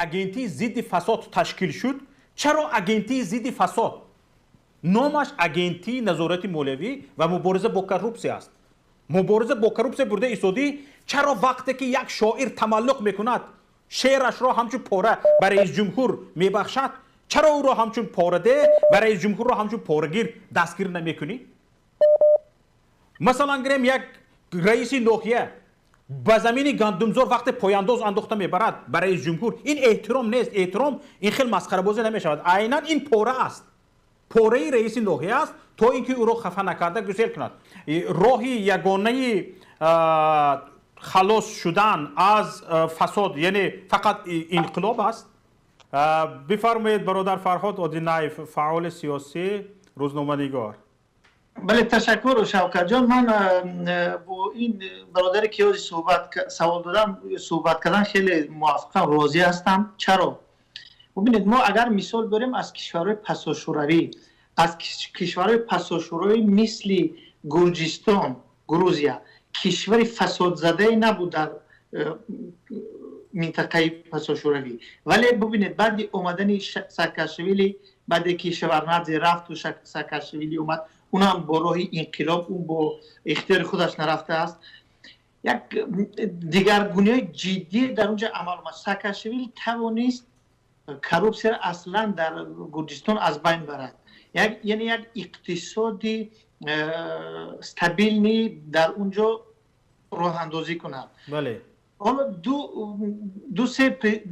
Агентии зидди фасод ташкил шуд, чаро Агентии зидди фасод? Номаш Агентии назорати молиявӣ ва мубориза бо коррупсия аст. Мубориза бо коррупсия бурда истодӣ, чаро вақте ки як шоир тамаллуқ мекунад, шеърашро ҳамчун пора ба раисҷумҳур мебахшад, чаро ӯро ҳамчун порадеҳ ва раисҷумҳурро ҳамчун порагир дастгир намекунӣ? Масалан, гирем, як раиси ноҳия ба замини гандумзор вақте пояндоз андохта мебарад ба раисҷумҳур, ин эҳтиром нест. Эҳтиром ин хел масхарабозӣ намешавад. Айнан ин пора аст, пораи раиси ноҳия аст, то ин ки ӯро хафа накарда гусел кунад. Роҳи ягонаи халос шудан аз фасод, яъне, фақат инқилоб аст. Бифармоед, бародар Фарҳод Одинаев, фаъоли сиёсӣ, рӯзноманигор. Бале, ташаккур, Шавкатҷон. Ман бо ин бародаре ки ҳози суҳбат савол додам, суҳбат кардан, хеле мувофиқам, розӣ ҳастам. Чаро? Бубинед, мо агар мисол биёрем аз кишварҳои пасошӯравӣ, аз кишварҳои пасошӯравӣ мисли Гурҷистон, Грузия, кишвари фасодзадае набуд дар минтақаи пасошӯравӣ, вале бубинед, баъди омадани Саакашвили, баъде ки Шеварднадзе рафту Саакашвили омад, унам бо роҳи инқилоб, ӯ бо ихтиёри худаш нарафтааст, як дигаргуниҳои ҷиддӣ дар онҷа амал омад. Саакашвили тавонист коррупсияро аслан дар Гурҷистон аз байн барад, яъне як иқтисоди стабильный дар он ҷо роҳандозӣ кунад. Ҳоло ду се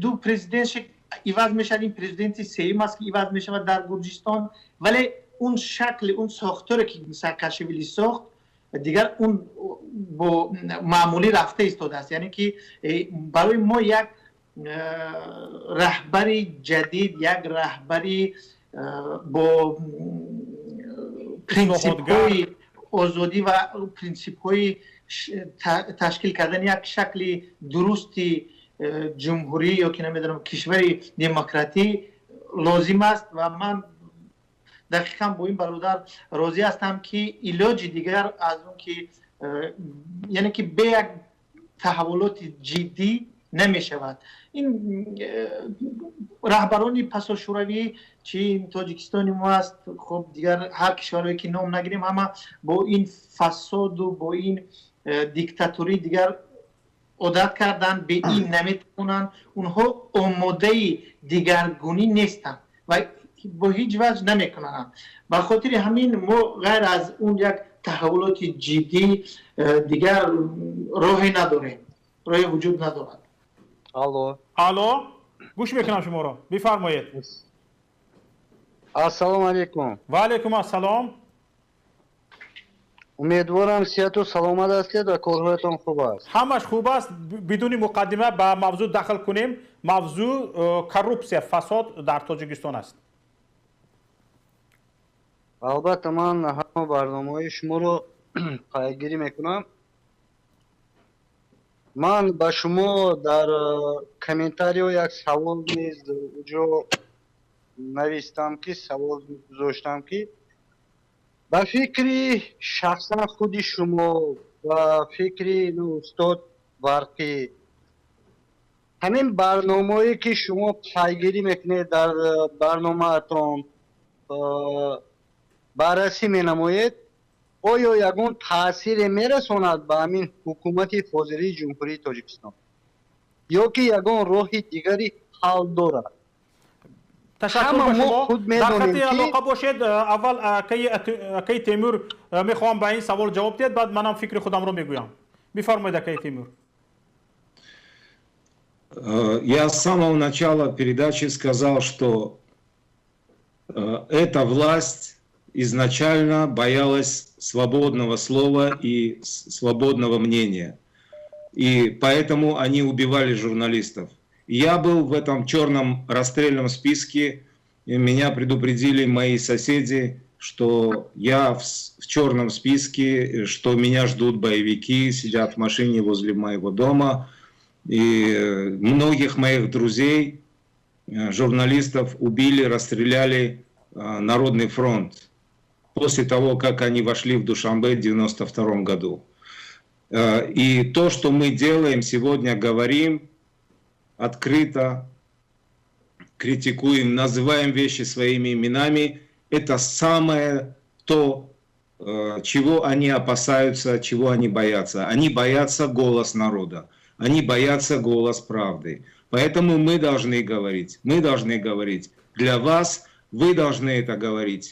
ду президент иваз мешавад, ин президенти сеюм аст, ки иваз мешавад дар Гурҷистон, вале он шакли, он сохторе ки Саакашвили сохт, дигар он бо маъмулӣ рафта истодааст. Яъне ки барои мо як раҳбари ҷадид, як раҳбари бо принсипҳои озодӣ ва принсипҳои ташкил кардани як шакли дурусти ҷумҳурӣ ё ки намедонам, кишвари демократӣ лозим аст. Ва ман дақиқан бо ин бародар розӣ ҳастам, ки илоҷи дигар аз он ки, яъне ки бе як таҳаввулоти ҷиддӣ намешавад. Ин раҳбарони пасошӯравӣ, чи Тоҷикистони мо аст, хуб, дигар ҳар кишварое ки ном нагирем, ҳама бо ин фасоду бо ин диктатурӣ дигар одат карданд, бе ин наметавонанд. Онҳо омодаи дигаргунӣ нестанд ва бо ҳеҷ ваҷҳ намекунанд. Ба хотири ҳамин мо ғайр аз он як таҳаввулоти ҷиддӣ дигар роҳе надорем, роҳе вуҷуд надорад. Алло. Алло, гӯш мекунам шуморо, бифармоед. Ассалому алайкум. Ва алайкум ассалом. Умедворам, сиҳату саломат ҳастед ва корҳоятон хуб аст. Ҳамаш хуб аст. Бидуни муқаддима ба мавзӯъ дахл кунем. Мавзӯъ коррупсия, фасод дар Тоҷикистон аст. Албатта, ман ҳама барномаҳои шуморо пайгирӣ мекунам. Ман ба шумо дар комментарио як савол низ уҷо навистам, ки савол гузоштам, ки ба фикри шахсан худи шумо, ба фикри устод Барқӣ, ҳамин барномаое ки шумо пайгирӣ мекунед, дар барномаатон баррасӣ менамоед, оё ягон таъсире мерасонад ба ҳамин ҳукумати ҳозирии Ҷумҳурии Тоҷикистон ё ки ягон роҳи дигари ҳал дорад? Ташаккур ба шумо, дар хати алоқа бошед. Аввал акаи Темур, мехоҳам ба ин савол ҷавоб диҳед, баъд манам фикри худамро мегӯям. Бифармоед, акаи Темур. Я с самого начала передачи сказал, что эта власть изначально боялась свободного слова и свободного мнения. И поэтому они убивали журналистов. Я был в этом черном расстрельном списке, и меня предупредили мои соседи, что я в черном списке, что меня ждут боевики, сидят в машине возле моего дома. И многих моих друзей, журналистов, убили, расстреляли Народный фронт после того, как они вошли в Душанбе в 1992 году. И то, что мы делаем сегодня, говорим открыто. критикуем, называем вещи своими именами, это самое то, чего они опасаются, чего они боятся. Они боятся голос народа, они боятся голос правды. Поэтому мы должны говорить, мы должны говорить. Для вас, вы должны это говорить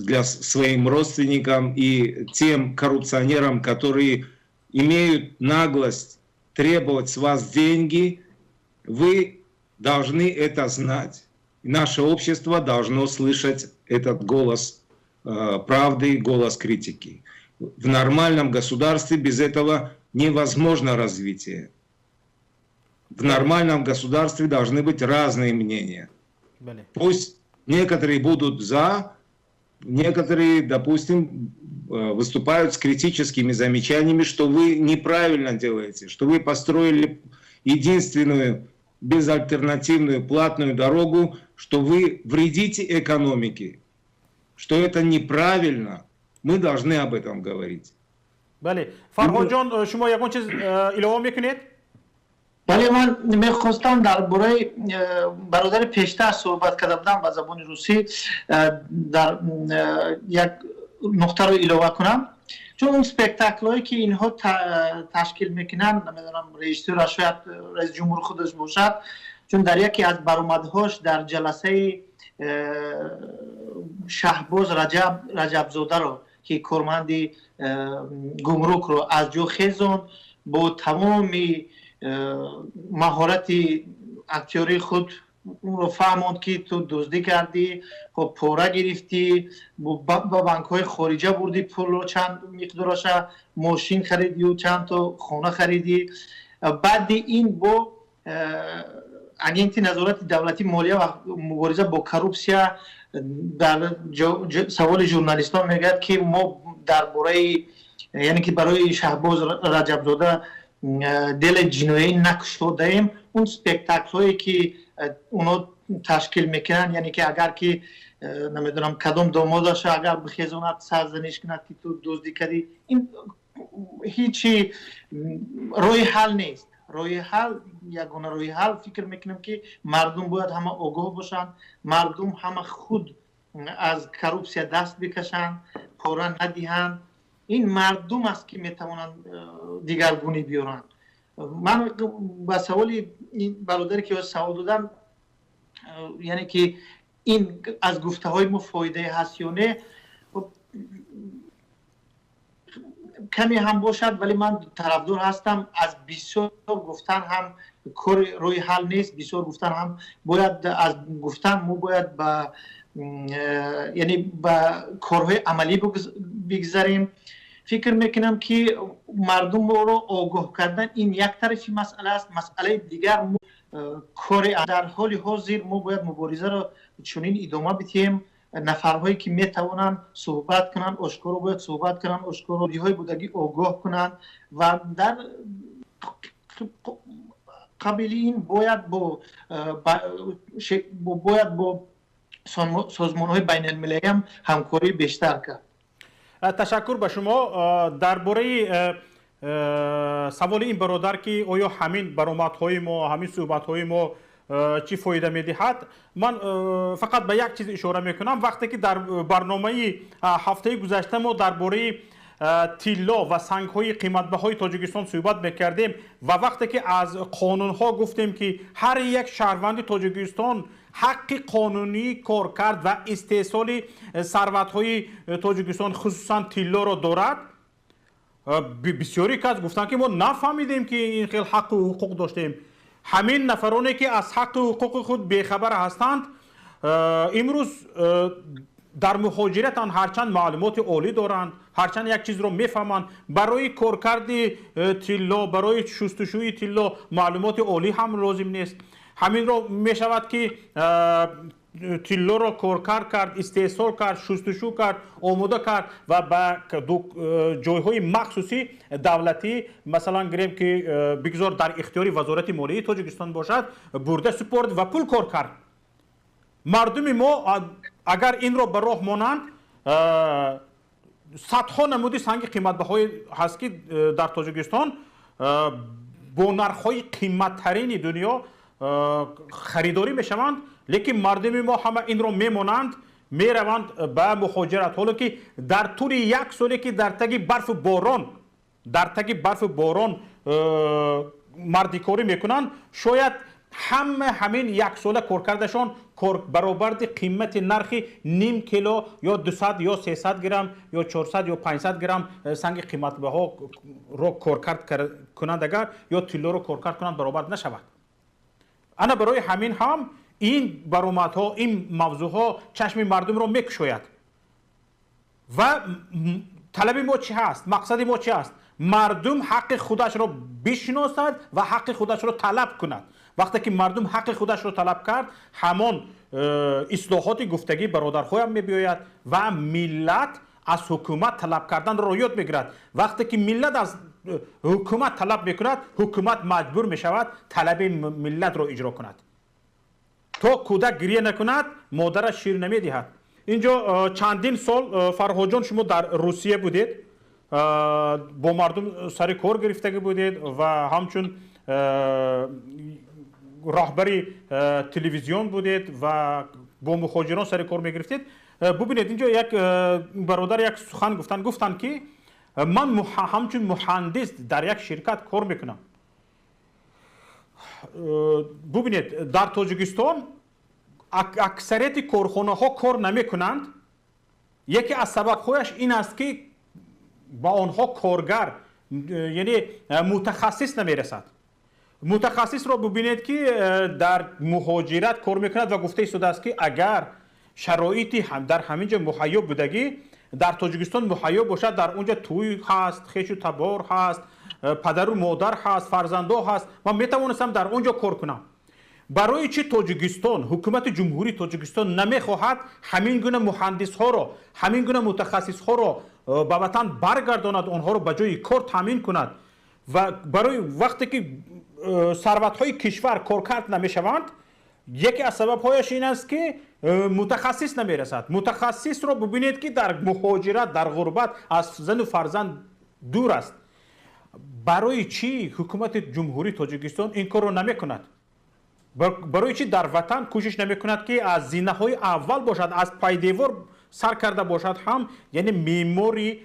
для своим родственникам и тем коррупционерам, которые имеют наглость требовать с вас деньги, вы должны это знать. Наше общество должно слышать этот голос правды, голос критики. В нормальном государстве без этого невозможно развитие. В нормальном государстве должны быть разные мнения. Пусть некоторые будут за, некоторые, допустим, выступают с критическими замечаниями, что вы неправильно делаете, что вы построили единственную безальтернативную платную дорогу, что вы вредите экономике, что это неправильно. Мы должны об этом говорить. Бале, Фарҳодҷон, шумо ягон чиз илова мекунед? Бале, ман мехостам дар бораи бародари пештар суҳбат карда будам ба забони русӣ, дар як нуқтаро илова кунам, чун он спектаклҳое, ки инҳо ташкил мекунанд, намедонам, режиссёра шояд раисҷумҳур худаш бошад, чун дар яке аз баромадҳош дар ҷаласаи Шаҳбоз Раҷабзодаро, ки корманди гумрукро аз ҷо хезонд, бо тамоми маҳорати актёрии худ ӯро фаҳмонд, ки ту дуздӣ кардӣ, хоб, пора гирифтӣ, ба банкҳои хориҷа бурдӣ пулро, чанд миқдораша мошин харидию чандто хона харидӣ. Баъди ин бо агенти назорати давлатии молия ва мубориза бо коррупсия дар саволи журналистон мегӯяд, ки мо дар бораи, яъне ки барои Шаҳбоз Раҷабзода дела ҷиноӣ накушодаем. Он спектаклҳое, ки оно ташкил мекунанд, яъне ки агар ки намедонам, кадом домодаша агар бихезонад, сарзаниш кунад, ки ту дуздӣ кардӣ, ин ҳичи роҳи ҳал нест. Роҳи ҳал, ягона роҳи ҳал, фикр мекунам, ки мардум бояд ҳама огоҳ бошанд, мардум ҳама худ аз коррупсия даст бикашанд, пора надиҳанд. Ин мардум аст, ки метавонанд дигаргунӣ биёранд. Ман ба саволи бародаре, ки савол додам, яъне ки ин аз гуфтаҳои мо фоидае ҳаст ё не, каме ҳам бошад, вале ман тарафдор ҳастам. Аз бисёр гуфтан ҳам кори роҳи ҳал нест. Бисёр гуфтан ҳам бояд, аз гуфтан мо бояд ба, яъне ба корҳои амалӣ бигзарем. Фикр мекунам, ки мардумро огоҳ кардан ин як тарафи масъала аст. Масъалаи дигар кори дар ҳоли ҳозир мо бояд муборизаро чунин идома бидиҳем. Нафарҳое, ки метавонанд суҳбат кунанд, ошкоро бояд суҳбат кунанд, ошкоро ҳои будагӣ огоҳ кунанд ва дар қабили ин бояд бо созмонҳои байналмилалиам ҳамкорӣ бештар кард. Ташаккур ба шумо. Дар бораи саволи ин бародар, ки оё ҳамин баромадҳои мо, ҳамин суҳбатҳои мо чӣ фоида медиҳад, ман фақат ба як чиз ишора мекунам. Вақте ки дар барномаи ҳафтаи гузашта мо дар бораи тилло ва сангҳои қиматбаҳои Тоҷикистон суҳбат мекардем ва вақте ки аз қонунҳо гуфтем, ки ҳар як шаҳрванди Тоҷикистон ҳаққи қонунии коркард ва истеҳсоли сарватҳои Тоҷикистон, хусусан тиллоро дорад, бисёре кас гуфтанд, ки мо нафаҳмидем, ки ин хел ҳаққу ҳуқуқ доштем. Ҳамин нафароне, ки аз ҳаққу ҳуқуқи худ бехабар ҳастанд, имрӯз дар муҳоҷиратанд, ҳарчанд маълумоти олӣ доранд, ҳарчанд як чизро мефаҳманд, барои коркарди тилло, барои шустушӯи тилло маълумоти олӣ ҳам лозим нест. Ҳаминро мешавад, ки тиллоро коркард кард, истеҳсол кард, шустушӯ кард, омода кард ва ба ҷойҳои махсуси давлатӣ, масалан, гирем, ки бигзор дар ихтиёри Вазорати молияи Тоҷикистон бошад, бурда супорд ва пул кор кард. Мардуми мо агар инро ба роҳ монанд, садҳо намуди санги қиматбаҳое ҳаст, ки дар Тоҷикистон бо нархҳои қиматтарини дунё. Харидорӣ мешаванд, лекин мардуми мо ҳама инро мемонанд, мераванд ба муҳоҷират, ҳоло ки дар тӯли як соле, ки дар таги барфу борон, дар таги барфу борон мардикорӣ мекунанд, шояд ҳама ҳамин яксола коркардашон кор баробарди қимати нархи ним кило ё 200 ё 300 грамм ё 400 ё 500 грамм санги қиматбаҳоро коркард кунанд агар ё тиллоро коркард кунанд, баробар нашавад. Ана барои ҳамин ҳам ин баромадҳо, ин мавзӯъҳо чашми мардумро мекушояд. Ва талаби мо чӣ ҳаст, мақсади мо чӣ ҳаст? Мардум ҳаққи худашро бишиносад ва ҳаққи худашро талаб кунад. Вақте ки мардум ҳаққи худашро талаб кард, ҳамон ислоҳоти гуфтагӣ бародарҳоям мебиёяд ва миллат аз ҳукумат талаб карданро ёд мегирад. Вақте ки миллат аз ҳукумат талаб мекунад, ҳукумат маҷбур мешавад талаби миллатро иҷро кунад. То кӯдак гирья накунад, модараш шир намедиҳад. Инҷо чандин сол, Фарҳодҷон, шумо дар Русия будед, бо мардум сари кор гирифтагӣ будед ва ҳамчун роҳбари телевизион будед ва бо муҳоҷирон сари кор мегирифтед. Бубинед, инҷо як бародар як сухан гуфтанд, гуфтанд, ки ман ҳамчун муҳандис дар як ширкат кор мекунам. Бубинед, дар Тоҷикистон аксарияти корхонаҳо кор намекунанд. Яке аз сабабҳояш ин аст, ки ба онҳо коргар, яъне мутахассис намерасад. Мутахассисро бубинед, ки дар муҳоҷират кор мекунад ва гуфта истодааст, ки агар шароити дар ҳамин ҷо муҳайё будагӣ дар Тоҷикистон муҳайё бошад, дар он ҷо тӯй ҳаст, хешу табор ҳаст, падару модар ҳаст, фарзандо ҳаст, ман метавонистам дар он ҷо кор кунам. Барои чӣ Тоҷикистон, ҳукумати Ҷумҳурии Тоҷикистон намехоҳад ҳамин гуна муҳандисҳоро, ҳамин гуна мутахассисҳоро ба ватан баргардонад, онҳоро ба ҷои кор таъмин кунад? Ва барои вақте ки сарватҳои кишвар коркард намешаванд, яке аз сабабҳояш ин аст, ки мутахассис намерасад. Мутахассисро бубинед, ки дар муҳоҷират, дар ғурбат, аз зану фарзанд дур аст. Барои чӣ ҳукумати Ҷумҳурии Тоҷикистон ин корро намекунад? Барои чӣ дар ватан кӯшиш намекунад, ки аз зинаҳои аввал бошад, аз пайдевор сар карда бошад ҳам, яъне меъмори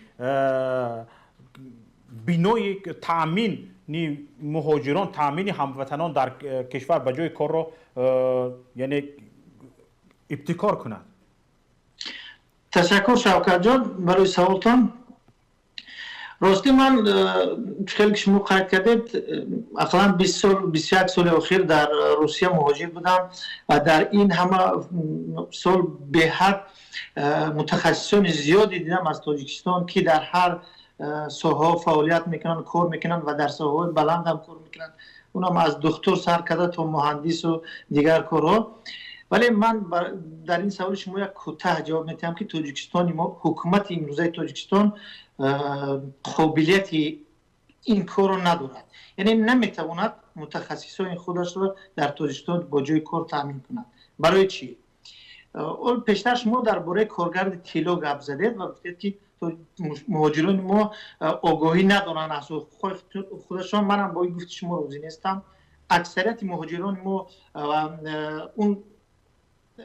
бинои таъмини муҳоҷирон, таъмини ҳамватанон дар кишвар ба ҷои корро яъне ибтикор кунад? Ташаккур, Шавкатҷон, барои саволтон. Ростӣ, ман, хеле ки шумо қайд кардед, ақаллан 20 сол, 21 соли охир дар Русия муҳоҷир будам ва дар ин ҳама сол беҳад мутахассисони зиёде дидам аз Тоҷикистон, ки дар ҳар соҳаҳо фаъолият мекунанд, кор мекунанд ва дар соҳаҳои баланд ҳам кор мекунанд, унам аз духтур сар карда то муҳандису дигар корҳо. Вале ман дар ин саволи шумо як кӯтаҳ ҷавоб медиҳам, ки Тоҷикистони мо, ҳукумати имрӯзаи Тоҷикистон қобилияти ин корро надорад, яъне наметавонад мутахассисони худашро дар Тоҷикистон бо ҷои кор таъмин кунад. Барои чӣ? Пештар шумо дар бораи коргарди тилло гап задед ва гуфтед, ки муҳоҷирони мо огоҳӣ надоранд аз ҳуқуқҳои худашон. Манам бо ин гуфти шумо розӣ нестам. Аксарияти муҳоҷирони мо, он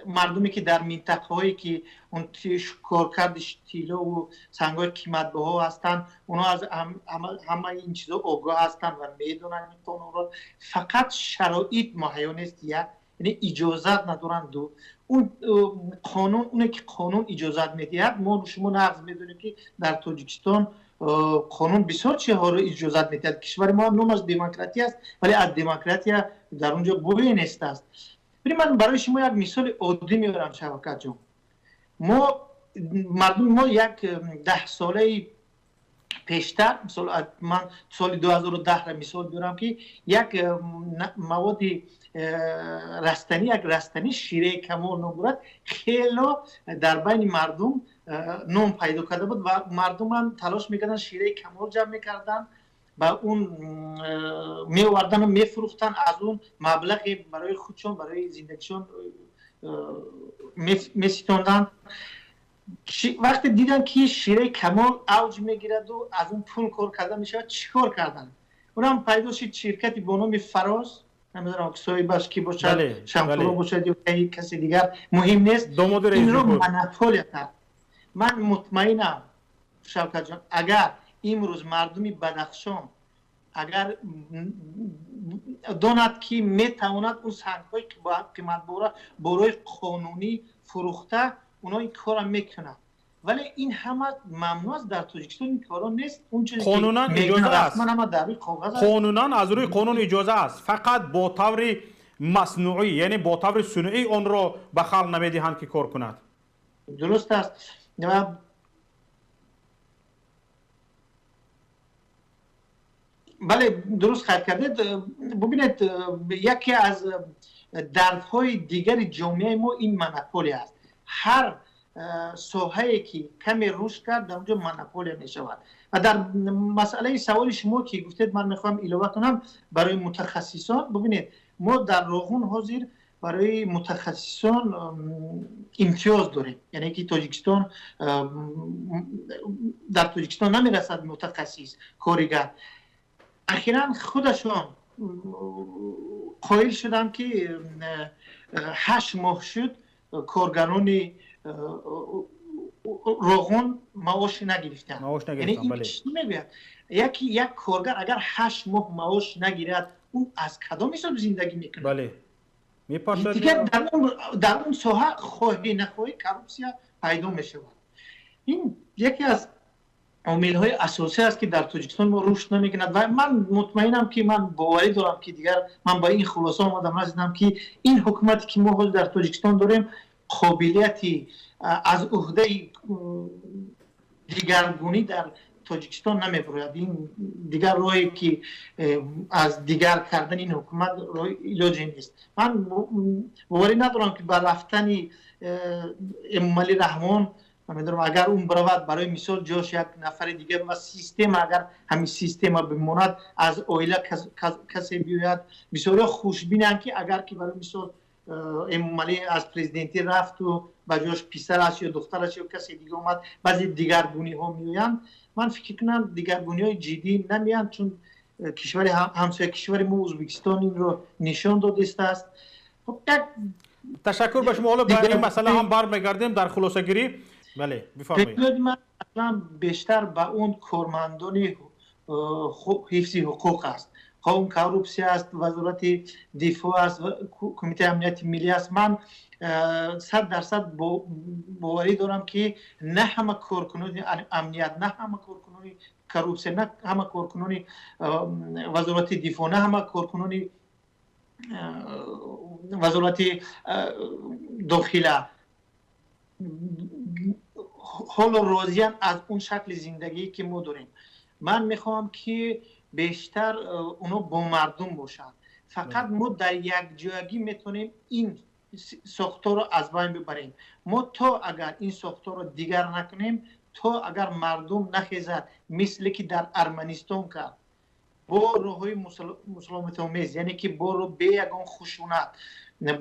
мардуме, ки дар минтақаҳое, ки он коркарди тиллову сангҳои қиматбаҳо ҳастанд, онҳо аз ҳамаи ин чизо огоҳ ҳастанд ва медонанд ин қонунро. Фақат шароит муҳайё нест, як, яъне иҷозат надоранд, ду, он қонун, оне ки қонун иҷозат медиҳад, мо шумо нағз медонем, ки дар Тоҷикистон қонун бисёр чизҳоро иҷозат медиҳад. Кишвари мо номаш демократия аст, вале аз демократия дар он ҷо бӯе нест аст. Бибин, ман барои шумо як мисоли оддӣ меорам, Шавкатҷон. Мо, мардуми мо, як 10 солаи пештар, мисол, ман соли 2010-ра мисол биёрам, ки як маводи растанӣ, як растанӣ, шираи камол ном дорад, хело дар байни мардум ном пайдо карда буд ва мардумам талош мекарданд, шираи камол ҷамъ мекарданд, ба он меовардану мефурӯхтанд, аз он маблағе барои худшон, барои зиндагишон меситонданд. Вақте диданд, ки шираи камол авҷ мегираду аз он пул кор карда мешавад, чӣ кор карданд? Унам пайдо шуд ширкати бо номи Фароз. Намедонам соҳибаш ки бошад, Шамсулло бошад ё каси дигар, муҳим нест. Инро монополия кард. Ман мутмаинам, Шавкатҷон, агар имрӯз мардуми Бадахшон агар донад, ки метавонад он сангҳои қиматбора бо роҳи қонунӣ фурӯхта, онҳо ин корро мекунанд. Вале ин ҳама мамнӯъ аст дар Тоҷикистон, ин корро нест. Қонунан иҷоза аст. Ҳама дар рӯи коғаз. Қонунан, аз рӯи қонун иҷоза аст, фақат бо таври маснуӣ, яъне бо таври сунъӣ онро ба халқ намедиҳанд, ки кор кунад. Дуруст аст. Бале, дуруст қайд кардед. Бубинед, яке аз дардҳои дигари ҷомеаи мо ин монополия аст. Ҳар соҳае ки каме рушд кард, дар онҷо монополия мешавад. Ва дар масъалаи саволи шумо, ки гуфтед, ман мехоҳам илова кунам барои мутахассисон. Бубинед, мо дар Роғун ҳозир барои мутахассисон имтиёз дорем, яъне ки Тоҷикистон, дар Тоҷикистон намерасад мутахассис, коригар. Ахиран худашон қоил шуданд, ки 8 моҳ шуд, коргарони Роғун маош нагирифтанд. Мегӯяд, яки як коргар агар 8 моҳ маош нагирад, ӯ аз кадом ҳисоб зиндагӣ мекунад? Дигар дар он соҳа хоҳӣ нахоҳӣ коррупсия пайдо мешавад. Ин яке аз омилҳои асосӣ аст, ки дар Тоҷикистон мо рушд намекунад. Ва ман мутмаинам, ки ман боварӣ дорам, ки дигар ман ба ин хулоса омадам, расидам, ки ин ҳукумате, ки мо ҳозир дар Тоҷикистон дорем, қобилияти аз уҳдаи дигаргунӣ дар Тоҷикистон намебурояд. Ин дигар роҳе, ки аз дигар кардани ин ҳукумат илоҷе нест. Ман боварӣ надорам, ки ба рафтани Эмомалӣ Раҳмон, намедонам, агар он биравад, барои мисол, ҷош як нафари дигар ва система, агар ҳамин система бимонад, аз оила касе биёяд. Бисёриҳо хушбинанд, ки агар ки барои мисол Эмомалӣ аз президентӣ рафту ба ҷош писараш ё духтараш ё касе дига омад, баъзе дигаргуниҳо меоянд. Ман фикр кунам, дигаргуниҳои ҷиддӣ намеянд, чун кишвари ҳамсоя, кишвари мо Ӯзбекистон инро нишон додистааст. Хуб, як Ташаккур ба шумо. Ҳоло ба ин масъала ҳам бармегардем дар хулосагирӣ. Бале, бифармоед. Пешниҳоди ман аслан бештар ба он кормандони ҳифзи ҳуқуқ аст, хоҳ он коррупсия аст, Вазорати дифоъ аст, Кумитаи амнияти миллӣ аст. Ман 100% боварӣ дорам, ки на ҳама коркунони амният, на ҳама коркунони коррупсия, на ҳама коркунони Вазорати дифоъ, на ҳама коркунони Вазорати дохила ҳоло розиянд аз он шакли зиндагие, ки мо дорем. Ман мехоҳам, ки бештар онҳо бо мардум бошанд. Фақат мо дар якҷоягӣ метавонем ин сохторро аз байн бибарем. Мо то агар ин сохторро дигар накунем, то агар мардум нахезад, мисле ки дар Арманистон кард, бо роҳҳои мусолиматомез, яъне ки бо бе ягон хушунат,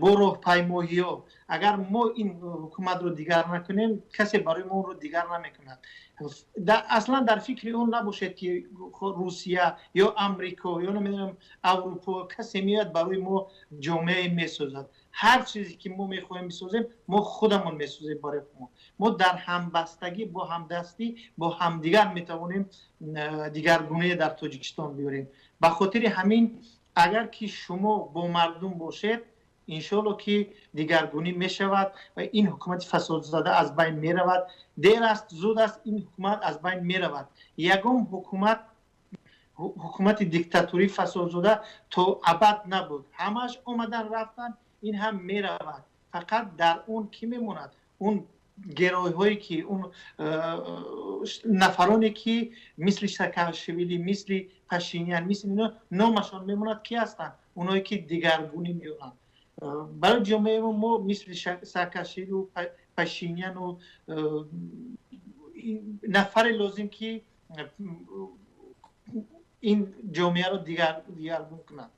бо роҳпаймоиҳо, агар мо ин ҳукуматро дигар накунем, касе барои мо онро дигар намекунад. Аслан дар фикри он набошед, ки Русия ё Амрико ё намедонам Аврупо, касе меояд, барои мо ҷомеае месозад. Ҳар чизе ки мо мехоҳем бисозем, мо худамон месозем барои мо. Мо дар ҳамбастагӣ, бо ҳамдастӣ, бо ҳамдигар метавонем дигаргуние дар Тоҷикистон биёрем. Ба хотири ҳамин, агар ки шумо бо мардум бошед, иншоалло, ки дигаргунӣ мешавад ва ин ҳукумати фасодзада аз байн меравад. Дер аст, зуд аст, ин ҳукумат аз байн меравад. Ягон ҳукумат, ҳукумати диктатурӣ фасодзода то абад набуд. Ҳамааш омадан, рафтан, ин ҳам меравад. Фақат дар он кӣ мемонад? Он геройҳое, ки он нафароне, ки мисли Саакашвили, мисли Пашинян, мисли ино номашон мемонад. Ки ҳастанд? Онҳое, ки дигаргунӣ меоранд барои ҷомеаи мо, мисли Саакашвилу Пашиняну нафаре лозим, ки ин ҷомеаро дигаргун кунад.